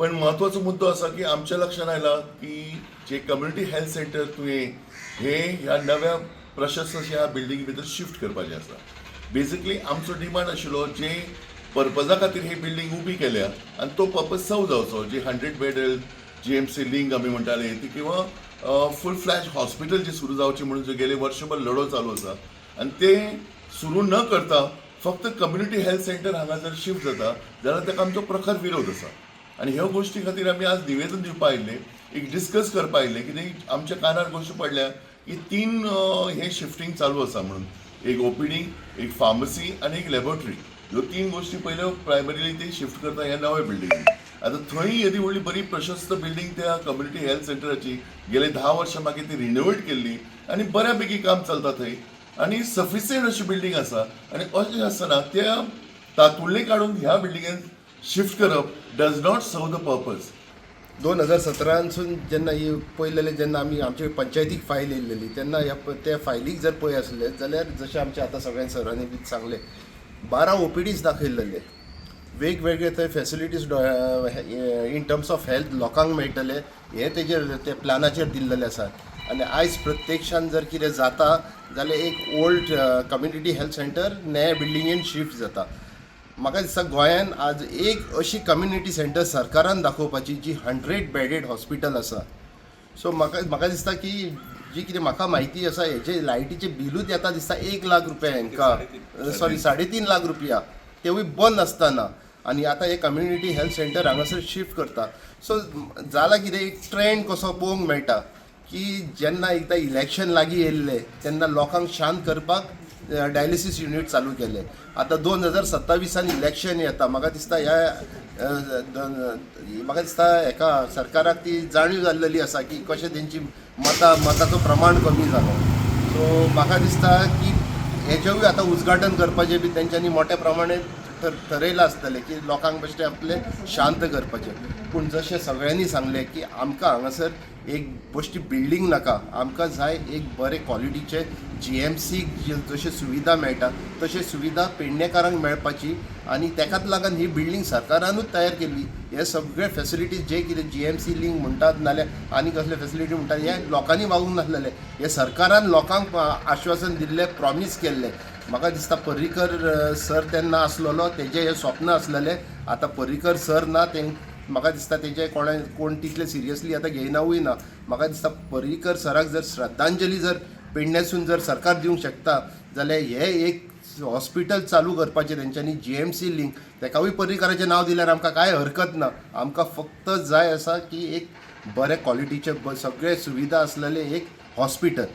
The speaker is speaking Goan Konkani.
पण म्हत्वाचो मुद्दो आसा की आमच्या लक्षात आयला की जे कम्युनिटी हेल्थ सेंटर तुवें हे ह्या नव्या प्रशस्त ह्या बिल्डिंग भितर शिफ्ट करपाचें आसा. बेसिकली आमचो डिमांड आशिल्लो, जे पर्पजा खातीर ही बिल्डींग उबी केल्या आनी तो पर्पज सर्व जावचो, जी 100 बेड जीएमसी लिंक आमी म्हणटाले ती किंवा फूल फ्लॅज हॉस्पिटल जे सुरू जावचें म्हणून जे गेले वर्षभर लढो चालू आसा आनी ते सुरू न करता फक्त कम्युनिटी हेल्थ सेंटर हांगा जर शिफ्ट जाता जाल्यार ताका आमचो प्रखर विरोध आसा. आनी ह्या गोश्टी खातीर आमी आज निवेदन दिवपा आयिल्ले, एक डिस्कस करपा आयिल्ले. कितें आमच्या कानार गोश्ट पडल्या की तीन हे शिफ्टींग चालू आसा म्हणून, एक ओपीडी, एक फार्मसी आनी एक लॅबोरेटरी. ह्यो तीन गोश्टी पयल्यो प्रायमरीली ते शिफ्ट करता ह्या नव्या बिल्डिंगेन. आतां थंय येदी व्हडली बरी प्रशस्त बिल्डींग त्या कम्युनिटी हेल्थ सेंटराची गेले 10 वर्सां मागीर ती रिनोवेट केल्ली आनी बऱ्या पैकी काम चलता थंय आनी सफिशियंट अशी बिल्डींग आसा. आनी अशें आसतना त्या तातूंतलें काडून ह्या बिल्डिंगेन शिफ्ट करप does not serve the purpose. 2017नसून जेन्ना ही पयलेले, जेन्ना आमी आमचे पंचायतीक फायल येयल्लेली, तेन्ना ह्या त्या फायलीक जर पळय आसले जाल्यार, जशें आमचे आतां सगळ्या सरांनी बी सांगलें, 12 ओपीडीज दाखयल्लेले, वेगवेगळे थंय facilities in terms of health लोकांक मेळटले हे तेजेर ते प्लॅनाचेर दिल्लेले आसा. आनी आयज प्रत्यक्षान जर कितें जाता जाल्यार एक ओल्ड कम्युनिटी हेल्थ सेंटर नव्या बिल्डिंगेन शिफ्ट जाता. म्हाका दिसता गोंयान आज एक अशी कम्युनिटी सेंटर सरकारान दाखोवपाची जी 100 बेडेड हॉस्पिटल आसा. सो म्हाका दिसता की जी कितें म्हाका म्हायती आसा, हेजे लायटीचे बिलूच येता दिसता 1 लाख रुपया हेंकां, सॉरी, 3.5 लाख रुपया, तेवूय बंद आसतना. आनी आतां हे कम्युनिटी हेल्थ सेंटर हांगासर शिफ्ट करता. सो जाला कितें, एक ट्रेंड कसो पळोवंक मेळटा की जेन्ना एकदां इलेक्शन लागीं येयल्लें तेन्ना लोकांक शांत करपाक डायलिसीस युनीट चालू केले. आतां 2027आन इलेक्शन येता. म्हाका दिसता ह्या म्हाका दिसता हेका सरकाराक ती जाणीव जाल्लेली आसा की कशें तेंची मताचो प्रमाण कमी जालो. सो म्हाका दिसता की हेजेवूय आतां उद्घाटन करपाचें बी तेंच्यांनी मोठ्या प्रमाणे ठरयलां आसतलें की लोकांक बेश्टें आपलें शांत करपाचें. पूण जशें सगळ्यांनी सांगलें की आमकां हांगासर एक बेश्टी बिल्डींग नाका, आमकां जाय एक बरे क्वॉलिटीचे जीएमसी जशे सुविधा मेळटा तशे सुविधा पेडणेकारांक मेळपाची. आनी तेकाच लागून ही बिल्डींग सरकारानूच तयार केल्ली. हे सगळे फेसिलिटीज जे कितें जीएमसी लिंक म्हणटात नाल्यार आनी कसले फेसिलिटी म्हणटात, हे लोकांनी मागूंक नासलेले, हे सरकारान लोकांक आश्वासन दिल्लें, प्रॉमीस केल्लें. म्हाका दिसता पर्रीकर सर तेन्ना आसलेलो, तेजें हें स्वप्न आसलेलें. आतां पर्रीकर सर ना, ते म्हाका दिसता तेजे कोणा कोण तितले सिरियसली आतां घेयनावूय ना. म्हाका दिसता पर्रीकर सराक जर श्रद्धांजली जर पेडण्यासून जर सरकार दिवंक शकता जाल्यार हे एक हॉस्पिटल चालू करपाचें तेंच्यांनी जीएमसी लिंक, तेकावूय पर्रीकराचें नांव दिल्यार आमकां कांय हरकत ना. आमकां फक्त जाय आसा की एक बरे क्वॉलिटीचे सगळे सुविधा आसलेलें एक हॉस्पिटल.